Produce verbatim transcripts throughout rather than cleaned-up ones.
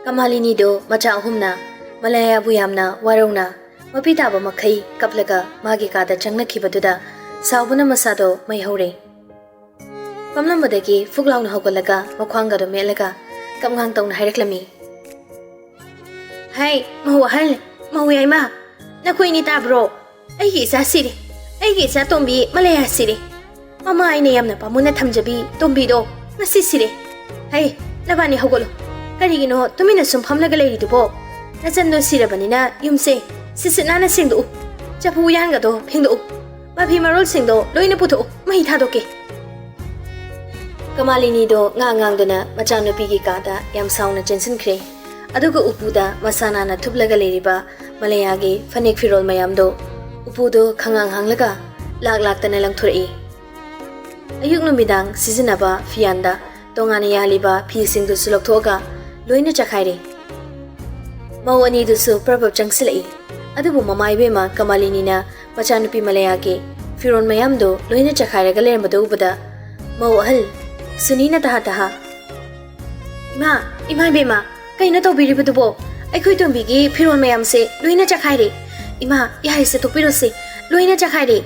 ꯀꯃꯥꯂꯤꯅꯤꯗꯣ ꯃꯆꯥ ꯑꯍꯨꯝꯅ ꯃꯂꯌꯥꯕꯨ ꯌꯥꯝꯅ ꯋꯥꯔꯧꯅ ꯃꯄꯤ ꯇꯥꯕ ꯃꯈꯩ ꯀꯞꯂꯒ ꯃꯥꯒꯤ ꯀꯥꯗ ꯆꯪꯅꯈꯤꯕꯗꯨꯗ ꯁꯥꯎꯕꯅ ꯃꯁꯥꯗꯣ ꯃꯩ ꯍꯧꯔꯦ꯫ ꯐꯝꯂꯝꯕꯗꯒꯤ ꯐꯨꯛ ꯂꯥꯎꯅ ꯍꯧꯒꯠꯂꯒ ꯃꯈ꯭ꯋꯥꯡꯒꯗꯣ ꯃꯦꯠꯂꯒ ꯀꯞꯉꯥꯡ ꯇꯧꯅ ꯍꯥꯏꯔꯛꯂꯝꯃꯤ꯫ "ꯍꯩ, ꯃꯧ ꯑꯍꯜ, ꯃꯧ ꯌꯥꯏꯃ, ꯅꯈꯣꯏꯅꯤ ꯇꯥꯕ꯭ꯔꯣ? ꯑꯩꯒꯤ ꯏꯆꯥ ꯁꯤꯔꯦ꯫ ꯑꯩꯒꯤ ꯏꯆꯥ ꯇꯣꯝꯕꯤ ꯃꯂꯌꯥ ꯁꯤꯔꯦ꯫ ꯃꯃꯥ ꯑꯩꯅ ꯌꯥꯝꯅ ꯄꯥꯝꯃꯨꯅ ꯊꯝꯖꯕꯤ ꯇꯣꯝꯕꯤꯗꯣ ꯉꯁꯤ ꯁꯤꯔꯦ꯫ ꯍꯩ, ꯅꯕꯥꯅꯤ ꯍꯧꯒꯠꯂꯨ꯫ ꯀꯔꯤꯒꯤꯅꯣ ꯇꯨꯃꯤꯟꯅ ꯁꯨꯝ ꯐꯝꯂꯒ ꯂꯩꯔꯤꯗꯨꯕꯣ? ꯅꯆꯟꯗꯣ ꯁꯤꯔꯕꯅꯤꯅ ꯌꯨꯝꯁꯦ ꯁꯤꯠ ꯁꯤꯠ ꯅꯥꯟꯅ ꯁꯦꯡꯗꯣꯛꯎ꯫ ꯆꯐꯨ ꯎꯌꯥꯟꯒꯗꯣ ꯐꯦꯡꯗꯣꯛꯎ꯫ ꯃꯐꯤ ꯃꯔꯣꯜꯁꯤꯡꯗꯣ ꯂꯣꯏꯅ ꯄꯨꯊꯣꯛꯎ꯫ ꯃꯩ ꯊꯥꯗꯣꯛꯀꯦ꯫" ꯀꯃꯥꯂꯤꯅꯤꯗꯣ ꯉꯥꯡ ꯉꯥꯡꯗꯨꯅ ꯃꯆꯥꯅꯨꯄꯤꯒꯤ ꯀꯥꯗ ꯌꯥꯝ ꯁꯥꯎꯅ ꯆꯦꯟꯁꯤꯟꯈ꯭ꯔꯦ꯫ ꯑꯗꯨꯒ ꯎꯄꯨꯗ ꯃꯁꯥ ꯅꯥꯟꯅ ꯊꯨꯞꯂꯒ ꯂꯩꯔꯤꯕ ꯃꯂꯌꯥꯒꯤ ꯐꯅꯦꯛ ꯐꯤꯔꯣꯜ ꯃꯌꯥꯝꯗꯣ ꯎꯄꯨꯗꯣ ꯈꯪꯍꯥꯡ ꯍꯥꯡꯂꯒ ꯂꯥꯛ ꯂꯥꯛꯇꯅ ꯂꯪꯊꯣꯔꯛꯏ꯫ ꯑꯌꯨꯛ ꯅꯨꯃꯤꯗꯥꯡ ꯁꯤꯖꯤꯟꯅꯕ ꯐꯤꯌꯥꯟꯗ ꯇꯣꯉꯥꯟꯅ ꯌꯥꯜꯂꯤꯕ ꯐꯤꯁꯤꯡꯗꯨꯁꯨ ꯂꯧꯊꯣꯛꯑꯒ ꯂꯣꯏꯅ ꯆꯈꯥꯏꯔꯦ꯫ ꯃꯧ ꯑꯅꯤꯗꯨꯁꯨ ꯄ꯭ꯔꯞ ꯄ꯭ꯔꯞ ꯆꯪꯁꯤꯜꯂꯛꯏ꯫ ꯑꯗꯨꯕꯨ ꯃꯃꯥ ꯏꯕꯦꯝꯃ ꯀꯃꯥꯂꯤꯅꯤꯅ ꯃꯆꯥꯅꯨꯄꯤ ꯃꯂꯌꯥꯒꯤ ꯐꯤꯔꯣꯜ ꯃꯌꯥꯝꯗꯨ ꯂꯣꯏꯅ ꯆꯈꯥꯏꯔꯒ ꯂꯩꯔꯝꯕꯗꯨ ꯎꯕꯗ ꯃꯧ ꯑꯍꯜ ꯁꯨꯅꯤꯅ ꯇꯍꯥ ꯇꯍꯥ, "ꯏꯃꯥ, ꯏꯃꯥ ꯏꯕꯦꯝꯃ, ꯀꯩꯅꯣ ꯇꯧꯕꯤꯔꯤꯕꯗꯨꯕꯣ? ꯑꯩꯈꯣꯏ ꯇꯣꯝꯕꯤꯒꯤ ꯐꯤꯔꯣꯜ ꯃꯌꯥꯝꯁꯦ ꯂꯣꯏꯅ ꯆꯈꯥꯏꯔꯦ꯫ ꯏꯃꯥ, ꯌꯥꯔꯦꯁꯦ, ꯇꯣꯛꯄꯤꯔꯣꯁꯦ, ꯂꯣꯏꯅ ꯆꯈꯥꯏꯔꯦ꯫"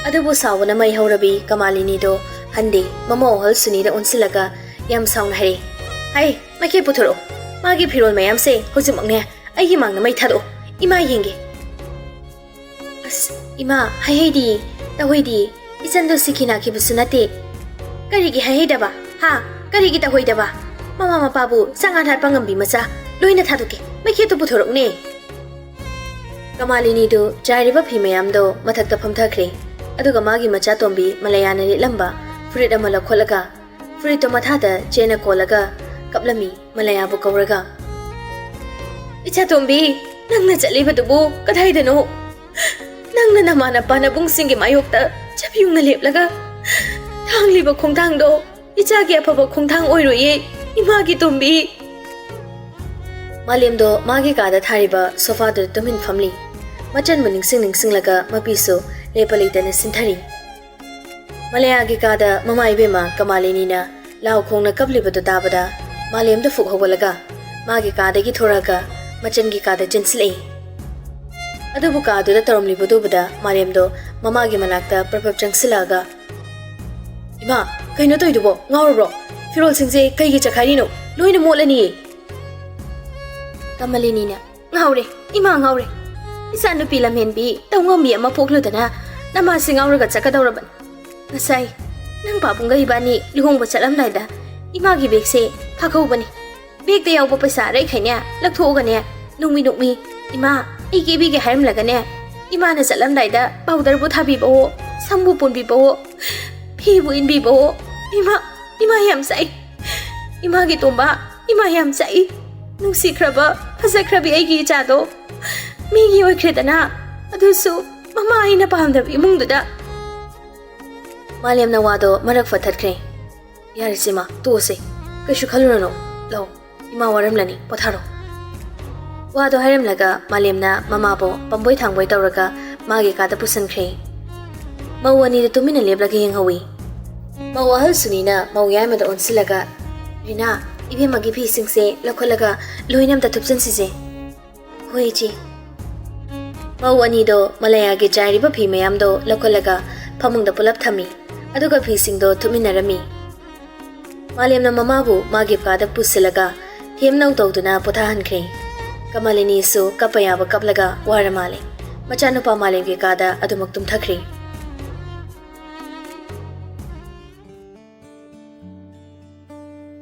ꯑꯗꯨꯕꯨ ꯁꯥꯎꯕꯅ ꯃꯩ ꯍꯧꯔꯕꯤ ꯀꯃꯥꯂꯤꯅꯤꯗꯣ ꯍꯟꯗꯦ꯫ ꯃꯃꯧ ꯑꯍꯜ ꯁꯨꯅꯤꯗ ꯑꯣꯟꯁꯤꯜꯂꯒ ꯌꯥꯝ ꯁꯥꯎꯅ ꯍꯥꯏꯔꯦ, "ꯍꯩ, ꯃꯩꯈꯦꯠ ꯄꯨꯊꯣꯔꯛꯑꯣ꯫ ꯃꯥꯒꯤ ꯐꯤꯔꯣꯜ ꯃꯌꯥꯝꯁꯦ ꯍꯧꯖꯤꯛꯃꯛꯅꯦ ꯑꯩꯒꯤ ꯃꯥꯡꯗ ꯃꯩ ꯊꯥꯗꯣꯛꯑꯣ꯫ ꯏꯃꯥ ꯌꯦꯡꯒꯦ꯫" "ꯑꯁ, ꯏꯃꯥ, ꯍꯥꯏꯍꯩꯗꯤ, ꯇꯧꯍꯩꯗꯤ, ꯏꯆꯟꯗꯣ ꯁꯤꯈꯤ ꯅꯥꯈꯤꯕꯁꯨ ꯅꯠꯇꯦ꯫ ꯀꯔꯤꯒꯤ ꯍꯥꯏꯍꯩꯗꯕ? ꯍꯥ? ꯀꯔꯤꯒꯤ ꯇꯧꯍꯩꯗꯕ? ꯃꯃꯥ ꯃꯄꯥꯕꯨ ꯆꯉꯥ ꯍꯥꯠꯄ ꯉꯝꯕꯤ ꯃꯆꯥ꯫ ꯂꯣꯏꯅ ꯊꯥꯗꯣꯛꯀꯦ꯫ ꯃꯩꯈꯦꯠꯇꯨ ꯄꯨꯊꯣꯔꯛꯎꯅꯦ꯫" ꯀꯃꯥꯂꯤꯅꯤꯗꯨ ꯆꯥꯏꯔꯤꯕ ꯐꯤ ꯃꯌꯥꯝꯗꯣ ꯃꯊꯛꯇ ꯐꯝꯊꯈ꯭ꯔꯦ꯫ ꯑꯗꯨꯒ ꯃꯥꯒꯤ ꯃꯆꯥꯇꯣꯝꯕꯤ ꯃꯂꯌꯥꯅ ꯂꯤꯠꯂꯝꯕ ꯐꯨꯔꯤꯠ ꯑꯃ ꯂꯧꯈꯠꯂꯒ ꯐꯨꯔꯤꯠꯇꯣ ꯃꯊꯥꯗ ꯆꯦꯅ ꯀꯣꯜꯂꯒ ꯀꯞꯂꯝꯃꯤ ꯃꯂꯌꯥꯕꯨ ꯀꯧꯔꯒ꯫ "ꯏꯆꯥꯇꯣꯝꯕꯤ, ꯅꯪꯅ ꯆꯠꯂꯤꯕꯗꯨꯕꯨ ꯀꯗꯥꯏꯗꯅꯣ? ꯅꯪꯅ ꯅꯃꯥꯟꯅꯕ ꯅꯕꯨꯡꯁꯤꯡꯒꯤ ꯃꯥꯌꯣꯛꯇ ꯆꯞ ꯌꯨꯡꯅ ꯂꯦꯞꯂꯒ ꯊꯥꯡꯂꯤꯕ ꯈꯣꯡꯊꯥꯡꯗꯣ ꯏꯆꯥꯒꯤ ꯑꯐꯕ ꯈꯣꯡꯊꯥꯡ ꯑꯣꯏꯔꯣꯏꯌꯦ, ꯏꯃꯥꯒꯤ ꯇꯣꯝꯕꯤ꯫" ꯃꯥꯂꯦꯝꯗꯣ ꯃꯥꯒꯤ ꯀꯥꯗ ꯊꯥꯔꯤꯕ ꯁꯣꯐꯥꯗꯨꯗ ꯇꯨꯃꯤꯟ ꯐꯝꯂꯤ꯫ ꯃꯆꯟꯕꯨ ꯅꯤꯡꯁꯤꯡ ꯅꯤꯡꯁꯤꯡꯂꯒ ꯃꯄꯤꯁꯨ ꯂꯦꯞꯄ ꯂꯩꯇꯅ ꯁꯤꯟꯊꯔꯤ꯫ ꯃꯂꯌꯥꯒꯤ ꯀꯥꯗ ꯃꯃꯥ ꯏꯕꯦꯝꯃ ꯀꯃꯥꯂꯤꯅꯤꯅ ꯂꯥꯎ ꯈꯣꯡꯅ ꯀꯞꯂꯤꯕꯗꯨ ꯇꯥꯕꯗ ꯃꯥꯂꯦꯝꯗ ꯐꯨꯛ ꯍꯧꯒꯠꯂꯒ ꯃꯥꯒꯤ ꯀꯥꯗꯒꯤ ꯊꯣꯔꯛꯑꯒ ꯃꯆꯟꯒꯤ ꯀꯥꯗ ꯆꯦꯟꯁꯤꯜꯂꯛꯏ꯫ ꯑꯗꯨꯕꯨ ꯀꯥꯗꯨꯗ ꯇꯧꯔꯝꯂꯤꯕꯗꯨ ꯎꯕꯗ ꯃꯥꯂꯦꯝꯗꯣ ꯃꯃꯥꯒꯤ ꯃꯅꯥꯛꯇ ꯄ꯭ꯔꯞ ꯄ꯭ꯔꯞ ꯆꯪꯁꯤꯜꯂꯛꯑꯒ, "ꯏꯃꯥ, ꯀꯩꯅꯣ ꯇꯧꯔꯤꯗꯨꯕꯣ? ꯉꯥꯎꯔꯕ꯭ꯔꯣ? ꯐꯤꯔꯣꯜꯁꯤꯡꯁꯦ ꯀꯩꯒꯤ ꯆꯈꯥꯏꯔꯤꯅꯣ? ꯂꯣꯏꯅ ꯃꯣꯠꯂꯅꯤꯌꯦ!" ꯀꯃꯂꯤꯅꯤꯅ, "ꯉꯥꯎꯔꯦ, ꯏꯃꯥ ꯉꯥꯎꯔꯦ꯫ ꯏꯆꯥꯅꯨꯄꯤ ꯂꯝꯍꯦꯟꯕꯤ ꯇꯧꯉꯝꯕꯤ ꯑꯃ ꯄꯣꯛꯂꯨꯗꯅ ꯅꯃꯥꯁꯤ ꯉꯥꯎꯔꯒ ꯆꯠꯀꯗꯧꯔꯕꯅꯤ꯫ ꯉꯁꯥꯏ ꯅꯪ ꯄꯥꯕꯨꯡꯒ ꯏꯕꯥꯅꯤ ꯂꯨꯍꯣꯡꯕ ꯆꯠꯂꯝꯗꯥꯏꯗ ꯏꯃꯥꯒꯤ ꯕꯦꯒꯁꯦ ꯐꯥꯛꯍꯧꯕꯅꯤ꯫ ꯕꯦꯒꯇ ꯌꯥꯎꯕ ꯄꯩꯁꯥ ꯑꯔꯩꯈꯩꯅꯦ ꯂꯧꯊꯣꯛꯑꯒꯅꯦ ꯅꯣꯡꯃꯤ ꯅꯣꯡꯃꯤ ꯏꯃꯥ ꯑꯩ ꯀꯦꯕꯤꯒꯦ ꯍꯥꯏꯔꯝꯂꯒꯅꯦ ꯏꯃꯥꯅ ꯆꯠꯂꯝꯗꯥꯏꯗ ꯄꯥꯎꯗꯔꯕꯨ ꯊꯥꯕꯤꯕꯋꯣ, ꯁꯝꯕꯨ ꯄꯨꯟꯕꯤꯕꯋꯣ, ꯐꯤꯕꯨ ꯏꯟꯕꯤꯕꯋꯣ꯫ ꯏꯃꯥ, ꯏꯃꯥ ꯌꯥꯝ ꯆꯥꯛꯏ꯫ ꯏꯃꯥꯒꯤ ꯇꯣꯝꯕ, ꯏꯃꯥ ꯌꯥꯝ ꯆꯥꯛꯏ꯫ ꯅꯨꯡꯁꯤꯈ꯭ꯔꯕ, ꯐꯖꯈ꯭ꯔꯕꯤ ꯑꯩꯒꯤ ꯏꯆꯥꯗꯣ ꯃꯤꯒꯤ ꯑꯣꯏꯈ꯭ꯔꯦꯗꯅ, ꯑꯗꯨꯁꯨ ꯃꯃꯥ ꯑꯩꯅ ꯄꯥꯝꯗꯕ ꯏꯃꯨꯡꯗꯨꯗ꯫" ꯃꯥꯂꯦꯝꯅ ꯋꯥꯗꯣ ꯃꯔꯛ ꯐꯠꯊꯠꯈ꯭ꯔꯦ꯫ "ꯌꯥꯔꯦꯁꯦ ꯏꯃꯥ, ꯇꯣꯛꯑꯁꯦ꯫ ꯀꯩꯁꯨ ꯈꯜꯂꯨꯔꯅꯨ꯫ ꯂꯧ, ꯏꯃꯥ ꯋꯥꯔꯝꯂꯅꯤ, ꯄꯣꯊꯥꯔꯣ꯫" ꯋꯥꯗꯣ ꯍꯥꯏꯔꯝꯂꯒ ꯃꯥꯂꯦꯝꯅ ꯃꯃꯥꯕꯨ ꯄꯝꯕꯣꯏ ꯊꯥꯡꯕꯣꯏ ꯇꯧꯔꯒ ꯃꯥꯒꯤ ꯀꯥꯗ ꯄꯨꯁꯤꯟꯈ꯭ꯔꯦ꯫ ꯃꯧ ꯑꯅꯤꯗꯨ ꯇꯨꯃꯤꯟꯅ ꯂꯦꯞꯂꯒ ꯌꯦꯡꯍꯧꯏ꯫ ꯃꯧ ꯑꯍꯜ ꯁꯨꯅꯤꯅ ꯃꯧ ꯌꯥꯏꯃꯗ ꯑꯣꯟꯁꯤꯜꯂꯒ, "ꯔꯤꯅꯥ, ꯏꯕꯦꯝꯃꯒꯤ ꯐꯤꯁꯤꯡꯁꯦ ꯂꯧꯈꯠꯂꯒ ꯂꯣꯏꯅ ꯑꯝꯇ ꯊꯨꯞꯆꯟꯁꯤꯁꯦ꯫" "ꯍꯣꯏ, ꯏꯆꯦ꯫" ꯃꯧ ꯑꯅꯤꯗꯣ ꯃꯂꯌꯥꯒꯤ ꯆꯥꯏꯔꯤꯕ ꯐꯤ ꯃꯌꯥꯝꯗꯣ ꯂꯧꯈꯠꯂꯒ ꯐꯃꯨꯡꯗ ꯄꯨꯂꯞ ꯊꯝꯃꯤ, ꯑꯗꯨꯒ ꯐꯤꯁꯤꯡꯗꯣ ꯊꯨꯞꯃꯤꯟꯅꯔꯝꯃꯤ꯫ ꯃꯥꯂꯦꯝꯅ ꯃꯃꯥꯕꯨ ꯃꯥꯒꯤ ꯀꯥꯗ ꯄꯨꯁꯤꯜꯂꯒ ꯊꯦꯝꯅꯧ ꯇꯧꯗꯨꯅ ꯄꯣꯊꯥꯍꯟꯈ꯭ꯔꯦ꯫ ꯀꯃꯂꯤꯅꯤꯁꯨ ꯀꯞꯄ ꯌꯥꯕ ꯀꯞꯂꯒ ꯋꯥꯔ ꯃꯥꯜꯂꯦ꯫ ꯃꯆꯥꯅꯨꯄꯥ ꯃꯥꯂꯦꯝꯒꯤ ꯀꯥꯗ ꯑꯗꯨꯃꯛ ꯇꯨꯝꯊꯈ꯭ꯔꯦ꯫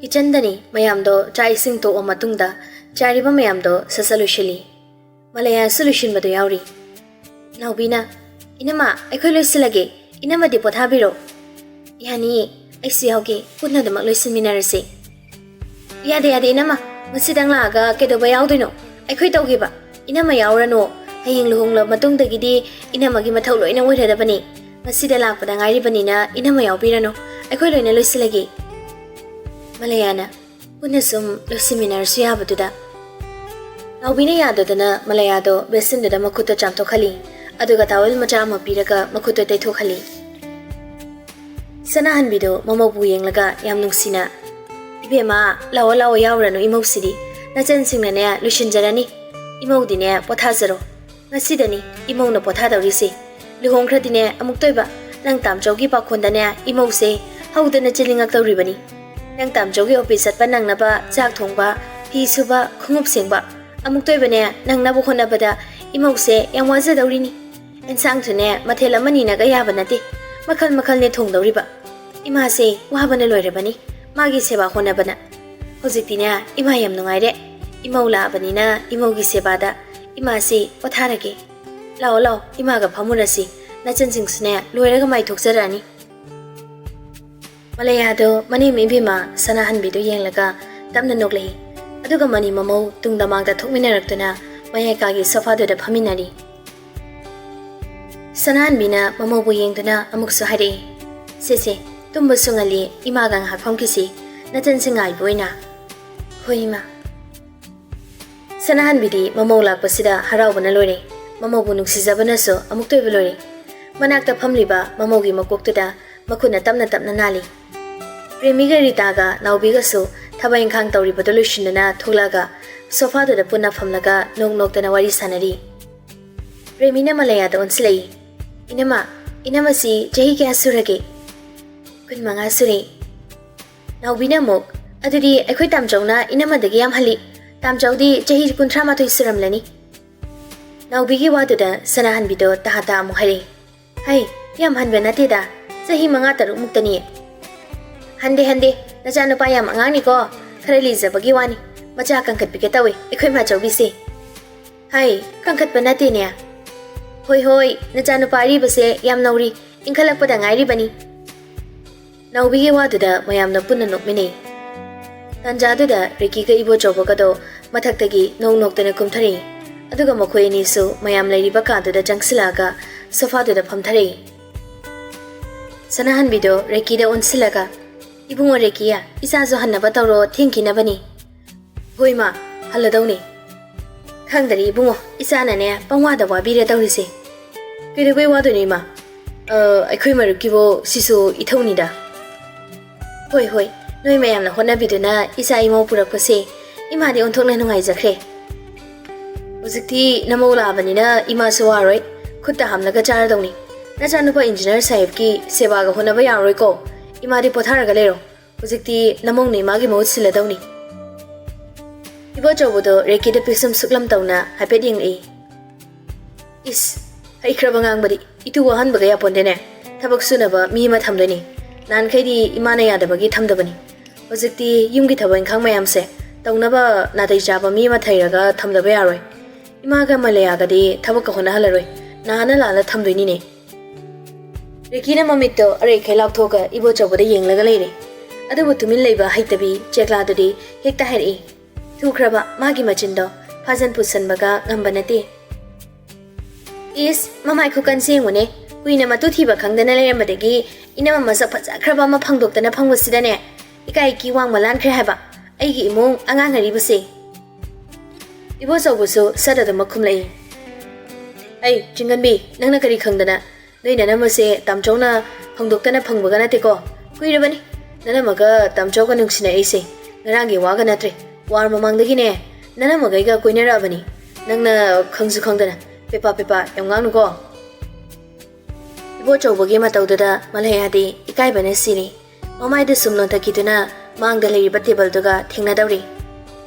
ꯀꯤꯆꯟꯗꯅꯤ ꯃꯌꯥꯝꯗꯣ ꯆꯥꯛ ꯏꯁꯤꯡ ꯇꯣꯛꯑ ꯃꯇꯨꯡꯗ ꯆꯥꯏꯔꯤꯕ ꯃꯌꯥꯝꯗꯣ ꯁꯠ ꯁꯠ ꯂꯣꯏꯁꯤꯜꯂꯤ꯫ ꯃꯂꯌꯥꯁꯨ ꯂꯣꯏꯁꯤꯟꯕꯗꯣ ꯌꯥꯎꯔꯤ꯫ ꯅꯥꯎꯕꯤꯅ, "ꯏꯅꯝꯃ, ꯑꯩꯈꯣꯏ ꯂꯣꯏꯁꯤꯜꯂꯒꯦ꯫ ꯏꯅꯝꯃꯗꯤ ꯄꯣꯊꯥꯕꯤꯔꯣ꯫" "ꯌꯥꯅꯤꯌꯦ, ꯑꯩꯁꯨ ꯌꯥꯎꯒꯦ, ꯄꯨꯟꯅ ꯑꯗꯨꯃꯛ ꯂꯣꯏꯁꯤꯟꯃꯤꯟꯅꯔꯁꯦ꯫" "ꯌꯥꯗꯦ, ꯌꯥꯗꯦ, ꯏꯅꯝꯃ, ꯉꯁꯤꯗꯪ ꯂꯥꯛꯑꯒ ꯀꯩꯗꯧꯕ ꯌꯥꯎꯗꯣꯏꯅꯣ? ꯑꯩꯈꯣꯏ ꯇꯧꯒꯦꯕ꯫ ꯏꯅꯝꯃ ꯌꯥꯎꯔꯅꯨ, ꯍꯌꯦꯡ ꯂꯨꯍꯣꯡꯂꯕ ꯃꯇꯨꯡꯗꯒꯤꯗꯤ ꯏꯅꯝꯃꯒꯤ ꯃꯊꯧ ꯂꯣꯏꯅ ꯑꯣꯏꯔꯗꯕꯅꯤ꯫ ꯉꯁꯤꯗ ꯂꯥꯛꯄꯗ ꯉꯥꯏꯔꯤꯕꯅꯤꯅ ꯏꯅꯝꯃ ꯌꯥꯎꯕꯤꯔꯅꯨ, ꯑꯩꯈꯣꯏ ꯂꯣꯏꯅ ꯂꯣꯏꯁꯤꯜꯂꯒꯦ꯫" ꯃꯂꯌꯥꯅ, "ꯄꯨꯟꯅ ꯁꯨꯝ ꯂꯣꯏꯁꯤꯟꯃꯤꯟꯅꯔꯁꯨ ꯌꯥꯕꯗꯨꯗ꯫" ꯅꯥꯎꯕꯤꯅ ꯌꯥꯗꯗꯅ ꯃꯂꯌꯥꯗꯣ ꯕꯦꯁꯤꯟꯗꯨꯗ ꯃꯈꯨꯠꯇ ꯆꯥꯝꯊꯣꯛꯍꯜꯂꯤ, ꯑꯗꯨꯒ ꯇꯥꯋꯦꯜ ꯃꯆꯥ ꯑꯃ ꯄꯤꯔꯒ ꯃꯈꯨꯠꯇ ꯇꯩꯊꯣꯛꯍꯜꯂꯤ꯫ ꯁꯅꯥꯍꯟꯕꯤꯗꯣ ꯃꯃꯧꯕꯨ ꯌꯦꯡꯂꯒ ꯌꯥꯝ ꯅꯨꯡꯁꯤꯅ, ꯏꯕꯦꯝꯃ, ꯂꯥꯛꯑꯣ ꯂꯥꯛꯑꯣ, ꯌꯥꯎꯔꯅꯨ ꯏꯃꯧꯁꯤꯗꯤ꯫ ꯅꯆꯟꯁꯤꯡꯅꯅꯦ ꯂꯣꯏꯁꯤꯟꯖꯔꯅꯤ꯫ ꯏꯃꯧꯗꯤꯅꯦ ꯄꯣꯊꯥꯖꯔꯣ꯫ ꯉꯁꯤꯗꯅꯤ ꯏꯃꯧꯅ ꯄꯣꯊꯥꯗꯧꯔꯤꯁꯦ꯫ ꯂꯨꯍꯣꯡꯈ꯭ꯔꯗꯤꯅꯦ ꯑꯃꯨꯛꯇꯣꯏꯕ ꯅꯪ ꯇꯥꯝꯆꯧꯒꯤ ꯄꯥꯈꯣꯟꯗꯅꯦ ꯏꯃꯧꯁꯦ ꯍꯧꯗꯅ ꯆꯤꯜꯂꯤꯉꯛꯇꯧꯔꯤꯕꯅꯤ꯫ ꯅꯪ ꯇꯥꯝꯆꯧꯒꯤ ꯑꯣꯐꯤꯁ ꯆꯠꯄ ꯅꯪꯅꯕ ꯆꯥꯛ ꯊꯣꯡꯕ, ꯐꯤ ꯁꯨꯕ, ꯈꯣꯡꯎꯞ ꯁꯦꯡꯕ, ꯑꯃꯨꯛꯇꯣꯏꯕꯅꯦ ꯅꯪꯅꯕ ꯍꯣꯠꯅꯕꯗ ꯏꯃꯧꯁꯦ ꯌꯥꯝ ꯋꯥꯖꯗꯧꯔꯤꯅꯤ꯫ ꯑꯦꯟꯁꯥꯡꯁꯨꯅꯦ ꯃꯊꯦꯜ ꯑꯃꯅꯤꯅꯒ ꯌꯥꯕ ꯅꯠꯇꯦ, ꯃꯈꯜ ꯃꯈꯜꯅꯦ ꯊꯣꯡꯗꯧꯔꯤꯕ꯫ ꯏꯃꯥꯁꯦ ꯋꯥꯕꯅ ꯂꯣꯏꯔꯕꯅꯤ ꯃꯥꯒꯤ ꯁꯦꯕꯥ ꯍꯣꯠꯅꯕꯅ꯫ ꯍꯧꯖꯤꯛꯇꯤꯅꯦ ꯏꯃꯥ ꯌꯥꯝ ꯅꯨꯡꯉꯥꯏꯔꯦ꯫ ꯏꯃꯧ ꯂꯥꯛꯑꯕꯅꯤꯅ ꯏꯃꯧꯒꯤ ꯁꯦꯕꯥꯗ ꯏꯃꯥꯁꯤ ꯄꯣꯊꯥꯔꯒꯦ꯫ ꯂꯥꯛꯑꯣ ꯂꯥꯛꯑꯣ, ꯏꯃꯥꯒ ꯐꯝꯃꯨꯔꯁꯤ꯫ ꯅꯆꯟꯁꯤꯡꯁꯨꯅꯦ ꯂꯣꯏꯔꯒ ꯃꯥꯏꯊꯣꯛꯆꯔꯛꯑꯅꯤ꯫ ꯃꯂꯩꯌꯥꯗꯣ ꯃꯅꯦꯝ ꯏꯕꯦꯝꯃ ꯁꯅꯥꯍꯟꯕꯤꯗꯨ ꯌꯦꯡꯂꯒ ꯇꯞꯅ ꯅꯣꯛꯂꯛꯏ꯫ ꯑꯗꯨꯒ ꯃꯅꯤ ꯃꯃꯧ ꯇꯨꯡꯗ ꯃꯥꯡꯗ ꯊꯣꯛꯃꯤꯟꯅꯔꯛꯇꯨꯅ ꯃꯌꯥꯏ ꯀꯥꯒꯤ ꯁꯣꯐꯥꯗꯨꯗ ꯐꯝꯃꯤꯟꯅꯔꯤ꯫ ꯁꯅꯥꯍꯟꯕꯤꯅ ꯃꯃꯧꯕꯨ ꯌꯦꯡꯗꯨꯅ ꯑꯃꯨꯛꯁꯨ ꯍꯥꯏꯔꯛꯏ, "ꯁꯦ ꯁꯦ, ꯇꯨꯝꯕꯁꯨ ꯉꯜꯂꯤ, ꯏꯃꯥꯒ ꯉꯥꯏꯍꯥꯛ ꯐꯝꯈꯤꯁꯤ, ꯅꯆꯟꯁꯤꯡ ꯉꯥꯏꯕ ꯑꯣꯏꯅ꯫" "ꯍꯣꯏ ꯏꯃꯥ꯫" ꯁꯅꯥꯍꯟꯕꯤꯗꯤ ꯃꯃꯧ ꯂꯥꯛꯄꯁꯤꯗ ꯍꯔꯥꯎꯕꯅ ꯂꯣꯏꯔꯦ꯫ ꯃꯃꯧꯕꯨ ꯅꯨꯡꯁꯤꯖꯕꯅꯁꯨ ꯑꯃꯨꯛꯇꯣꯏꯕ ꯂꯣꯏꯔꯦ꯫ ꯃꯅꯥꯛꯇ ꯐꯝꯂꯤꯕ ꯃꯃꯧꯒꯤ ꯃꯀꯣꯛꯇꯨꯗ ꯃꯈꯨꯠꯅ ꯇꯞꯅ ꯇꯞꯅ ꯅꯥꯜꯂꯤ꯫ ꯄ꯭ꯔꯦꯃꯤꯒ ꯔꯤꯇꯥꯒ ꯅꯥꯎꯕꯤꯒꯁꯨ ꯊꯕꯛ ꯏꯪꯈꯥꯡ ꯇꯧꯔꯤꯕꯗꯨ ꯂꯣꯏꯁꯤꯟꯗꯨꯅ ꯊꯣꯛꯂꯛꯑꯒ ꯁꯣꯐꯥꯗꯨꯗ ꯄꯨꯟꯅ ꯐꯝꯂꯒ ꯅꯣꯛ ꯅꯣꯛꯇꯅ ꯋꯥꯔꯤ ꯁꯥꯟꯅꯔꯤ꯫ ꯄ꯭ꯔꯦꯃꯤꯅ ꯃꯂꯩꯌꯥꯗ ꯑꯣꯟꯁꯤꯜꯂꯛꯏ꯫ "ꯏꯅꯝꯃ, ꯏꯅꯝꯃꯁꯤ ꯆꯍꯤ ꯀꯌꯥ ꯁꯨꯔꯒꯦ?" "ꯀꯨꯟꯃꯉꯥ ꯁꯨꯔꯦ꯫" ꯅꯥꯎꯕꯤꯅ ꯑꯃꯨꯛ, "ꯑꯗꯨꯗꯤ ꯑꯩꯈꯣꯏ ꯇꯥꯝꯆꯧꯅ ꯏꯅꯝꯃꯗꯒꯤ ꯌꯥꯝ ꯍꯜꯂꯤ꯫ ꯇꯥꯝꯆꯧꯗꯤ ꯆꯍꯤ ꯀꯨꯟꯊ꯭ꯔꯥ ꯃꯥꯊꯣꯏ ꯁꯨꯔꯝꯂꯅꯤ꯫" ꯅꯥꯎꯕꯤꯒꯤ ꯋꯥꯗꯨꯗ ꯁꯅꯥꯍꯟꯕꯤꯗꯣ ꯇꯍꯥ ꯇꯍꯥ ꯑꯃꯨꯛ ꯍꯥꯏꯔꯛꯏ꯫ "ꯍꯩ, ꯌꯥꯝ ꯍꯟꯕ ꯅꯠꯇꯦꯗ, ꯆꯍꯤ ꯃꯉꯥ ꯇꯔꯨꯛ ꯃꯨꯛꯇꯅꯤ꯫" "ꯍꯟꯗꯦ ꯍꯟꯗꯦ, ꯅꯆꯥꯅꯨꯄꯥ ꯌꯥꯝ ꯑꯉꯥꯡꯅꯤꯀꯣ, ꯈꯔ ꯂꯤꯖꯕꯒꯤ ꯋꯥꯅꯤ꯫ ꯃꯆꯥ ꯀꯟꯈꯠꯄꯤꯒꯦ ꯇꯧꯏ ꯑꯩꯈꯣꯏ ꯃꯥꯆꯧꯕꯤꯁꯦ꯫" "ꯍꯩ, ꯀꯟꯈꯠꯄ ꯅꯠꯇꯦꯅꯦ꯫" "ꯍꯣꯏ ꯍꯣꯏ, ꯅꯆꯥꯅꯨꯄꯥ ꯑꯔꯤꯕꯁꯦ ꯌꯥꯝ ꯅꯧꯔꯤ, ꯏꯟꯈꯠꯂꯛꯄꯗ ꯉꯥꯏꯔꯤꯕꯅꯤ꯫" ꯅꯥꯎꯕꯤꯒꯤ ꯋꯥꯗꯨꯗ ꯃꯌꯥꯝꯅ ꯄꯨꯟꯅ ꯅꯣꯛꯃꯤꯟꯅꯩ꯫ ꯇꯥꯟꯖꯥꯗꯨꯗ ꯔꯤꯀꯤꯒ ꯏꯕꯣꯆꯧꯕꯒꯗꯣ ꯃꯊꯛꯇꯒꯤ ꯅꯣꯛ ꯅꯣꯛꯇꯅ ꯀꯨꯝꯊꯔꯛꯏ꯫ ꯑꯗꯨꯒ ꯃꯈꯣꯏ ꯑꯅꯤꯁꯨ ꯃꯌꯥꯝ ꯂꯩꯔꯤꯕ ꯀꯥꯗꯨꯗ ꯆꯪꯁꯤꯜꯂꯛꯑꯒ ꯁꯣꯐꯥꯗꯨꯗ ꯐꯝꯊꯔꯛꯏ꯫ ꯁꯅꯥꯍꯟꯕꯤꯗꯣ ꯔꯦꯀꯤꯗ ꯑꯣꯟꯁꯤꯜꯂꯒ, "ꯏꯕꯨꯡꯉꯣ ꯔꯦꯀꯤ, ꯏꯆꯥꯁꯨ ꯍꯟꯅꯕ ꯇꯧꯔꯣ, ꯊꯦꯡꯈꯤꯅꯕꯅꯤ꯫" "ꯍꯣꯏ ꯃꯥ, ꯍꯜꯂꯗꯧꯅꯤ꯫" "ꯈꯪꯗꯔꯦ ꯏꯕꯨꯡꯉꯣ, ꯏꯆꯥꯅꯅꯦ ꯄꯪꯋꯥꯗ ꯋꯥꯕꯤꯔꯦ ꯇꯧꯔꯤꯁꯦ꯫" "ꯀꯩꯗꯧꯕꯩ ꯋꯥꯗꯣꯏꯅꯣ ꯏꯃꯥ? ꯑ, ꯑꯩꯈꯣꯏ ꯃꯔꯨꯞꯀꯤꯕꯨ ꯁꯤꯁꯨ ꯏꯊꯧꯅꯤꯗ꯫" "ꯍꯣꯏ ꯍꯣꯏ, ꯅꯣꯏ ꯃꯌꯥꯝꯅ ꯍꯣꯠꯅꯕꯤꯗꯨꯅ ꯏꯆꯥ ꯏꯃꯧ ꯄꯨꯔꯛꯄꯁꯦ ꯏꯃꯥꯗꯤ ꯑꯣꯟꯊꯣꯛꯅ ꯅꯨꯡꯉꯥꯏꯖꯈ꯭ꯔꯦ꯫ ꯍꯧꯖꯤꯛꯇꯤ ꯅꯃꯧ ꯂꯥꯛꯑꯕꯅꯤꯅ ꯏꯃꯥꯁꯨ ꯋꯥꯔꯣꯏ, ꯈꯨꯠꯇ ꯍꯥꯝꯂꯒ ꯆꯥꯔꯗꯧꯅꯤ꯫ ꯅꯆꯥꯅꯨꯄꯥ ꯏꯟꯖꯤꯅꯤꯌꯥꯔ ꯁꯥꯍꯦꯕꯀꯤ ꯁꯦꯕꯥꯒ ꯍꯣꯠꯅꯕ ꯌꯥꯔꯔꯣꯏꯀꯣ꯫ ꯏꯃꯥꯗꯤ ꯄꯣꯊꯥꯔꯒ ꯂꯩꯔꯣ꯫ ꯍꯧꯖꯤꯛꯇꯤ ꯅꯃꯧꯅ ꯏꯃꯥꯒꯤ ꯃꯍꯨꯠ ꯁꯤꯜꯂꯗꯧꯅꯤ꯫ ꯏꯕꯣꯆꯧꯕꯗꯣ ꯔꯦꯀꯤꯗ ꯄꯤꯁꯨꯝ ꯁꯨꯛꯂꯝ ꯇꯧꯅ ꯍꯥꯏꯐꯦꯠ ꯌꯦꯡꯂꯛꯏ꯫ ꯏꯁ, ꯍꯩꯈ꯭ꯔꯕ ꯉꯥꯡꯕꯗꯤ꯫ ꯏꯇꯨ ꯋꯥꯍꯟꯕꯒ ꯌꯥꯄꯣꯟꯗꯦꯅꯦ꯫ ꯊꯕꯛ ꯁꯨꯅꯕ ꯃꯤ ꯑꯃ ꯊꯝꯗꯣꯏꯅꯤ꯫ ꯅꯍꯥꯟꯈꯩꯗꯤ ꯏꯃꯥꯅ ꯌꯥꯗꯕꯒꯤ ꯊꯝꯗꯕꯅꯤ꯫ ꯍꯧꯖꯤꯛꯇꯤ ꯌꯨꯝꯒꯤ ꯊꯕꯛ ꯏꯪꯈꯥꯡ ꯃꯌꯥꯝꯁꯦ ꯇꯧꯅꯕ ꯅꯥꯇꯩ ꯆꯥꯕ ꯃꯤ ꯑꯃ ꯊꯩꯔꯒ ꯊꯝꯗꯕ ꯌꯥꯔꯣꯏ꯫ ꯏꯃꯥꯒ ꯃꯂꯌꯥꯒꯗꯤ ꯊꯕꯛꯀ ꯍꯣꯠꯅꯍꯜꯂꯔꯣꯏ꯫ ꯅꯍꯥꯟꯅ ꯂꯥꯜꯂ ꯊꯝꯗꯣꯏꯅꯤꯅꯦ꯫ ꯔꯦꯀꯤꯅ ꯃꯃꯤꯠꯇꯣ ꯑꯔꯩꯈꯩ ꯂꯥꯎꯊꯣꯛꯑꯒ ꯏꯕꯣꯆꯧꯕꯗ ꯌꯦꯡꯂꯒ ꯂꯩꯔꯦ꯫ ꯑꯗꯨꯕꯨ ꯇꯨꯃꯤꯟ ꯂꯩꯕ ꯍꯩꯇꯕꯤ ꯆꯦꯛꯂꯥꯗꯨꯗꯤ ꯍꯦꯛꯇ ꯍꯥꯏꯔꯛꯏ꯫ ꯊꯨꯈ꯭ꯔꯕ ꯃꯥꯒꯤ ꯃꯆꯤꯟꯗꯣ ꯐꯥꯖꯟ ꯄꯨꯁꯟꯕꯒ ꯉꯝꯕ ꯅꯠꯇꯦ꯫ ꯏꯁ, ꯃꯃꯥꯏ ꯈꯨꯀꯟꯁꯦ ꯌꯦꯡꯉꯨꯅꯦ꯫ ꯀꯨꯏꯅ ꯃꯇꯨ ꯊꯤꯕ ꯈꯪꯗꯅ ꯂꯩꯔꯝꯕꯗꯒꯤ ꯏꯅꯝꯃ ꯃꯁꯛ ꯐꯖꯈ꯭ꯔꯕ ꯑꯃ ꯐꯪꯗꯣꯛꯇꯅ ꯐꯪꯕꯁꯤꯗꯅꯦ, ꯏꯀꯥꯏ ꯏꯀꯤ ꯋꯥꯡꯃ ꯂꯥꯟꯈ꯭ꯔꯦ ꯍꯥꯏꯕ꯫ ꯑꯩꯒꯤ ꯏꯃꯨꯡ ꯑꯉꯥꯡ ꯑꯔꯤꯕꯁꯦ꯫ ꯏꯕꯣꯆꯧꯕꯁꯨ ꯁꯠ ꯑꯗꯨꯃꯛ ꯈꯨꯝꯂꯛꯏ꯫ ꯑꯩ, ꯆꯤꯡꯒꯟꯕꯤ, ꯅꯪꯅ ꯀꯔꯤ ꯈꯪꯗꯅ? ꯅꯣꯏ ꯅꯅꯝꯃꯁꯦ ꯇꯥꯝꯆꯧꯅ ꯐꯪꯗꯣꯛꯇꯅ ꯐꯪꯕꯒ ꯅꯠꯇꯦꯀꯣ꯫ ꯀꯨꯏꯔꯕꯅꯤ ꯅꯅꯝꯃꯒ ꯇꯥꯝꯆꯧꯒ ꯅꯨꯡꯁꯤꯅꯔꯛꯏꯁꯦ꯫ ꯉꯔꯥꯡꯒꯤ ꯋꯥꯒ ꯅꯠꯇ꯭ꯔꯦ꯫ ꯋꯥꯔ ꯃꯃꯥꯡꯗꯒꯤꯅꯦ ꯅꯅꯝꯃꯒꯩꯒ ꯀꯣꯏꯅꯔꯛꯑꯕꯅꯤ꯫ ꯅꯪꯅ ꯈꯪꯁꯨ ꯈꯪꯗꯅ ꯄꯦꯄꯥ ꯄꯦꯄꯥ ꯌꯥꯝ ꯉꯥꯡꯅꯨꯀꯣ꯫ ꯏꯕꯣꯆꯧꯕꯒꯤ ꯃꯇꯧꯗꯨꯗ ꯃꯂꯌꯥꯗꯤ ꯏꯀꯥꯏꯕꯅ ꯁꯤꯔꯦ꯫ ꯃꯃꯥꯏꯗ ꯁꯨꯝ ꯅꯣꯟꯊꯈꯤꯗꯨꯅ ꯃꯥꯡꯗ ꯂꯩꯔꯤꯕ ꯇꯦꯕꯜꯗꯨꯒ ꯊꯦꯡꯅꯗꯧꯔꯤ꯫